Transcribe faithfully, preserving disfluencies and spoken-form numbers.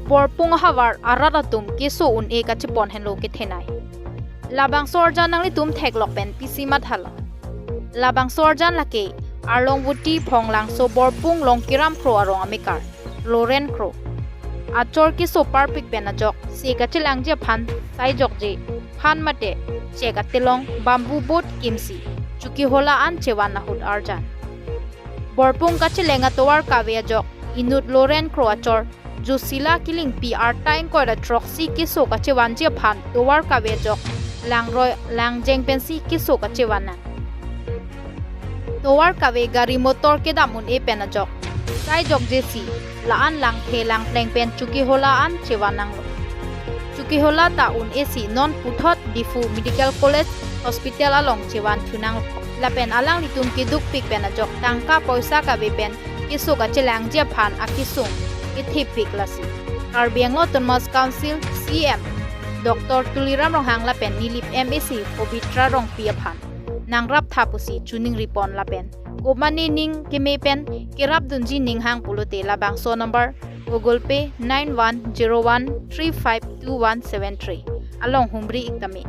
Borpung ahavar arat atum keso un-e kachepon henlo kethenei. Labangso arjan nanglitum theklok pen pisi matha lo. Labangso arjan lake Arlongvoti Phonglangso Borpung Longkiram Kro arong amekar Loren Kro achor keso parpik pen ajok se kachelangji aphan saijokje phan mate chek atelong bamboo boat kimsi Chokihola an chevan ahut arjan. Borpung kacheleng atovar kave ajok inut Loren Kro achor Josila Kilingpi arta ingkoi ra throksi keso kachevanji aphan tovar kave ajok langroi langjeng pensi keso kachevan nang. Tovar kave gari motor kedam un-e pen ajok saijokje si la-an langthe langpleng pen Chokihola an chevan nanglo. Chokihola ta un-e si non puthot Diphu Medical College Hospital along chevan thu nanglo. Lapen alanglitum kedukpik pen ajok tangka poisa kave pen keso kachelangji aphan akesung kethepik lasi Karbi Anglong Autonomous Council C E M Doctor Tuliram Ronghang lapen Nilip M A C Pabitra Rongpi aphan nangraptha pusi choningri pon lapen komane ning keme pen kerapdunji ning hang pulote labangso number Google Pay nine one zero one three five two one seven three along humri ik tame.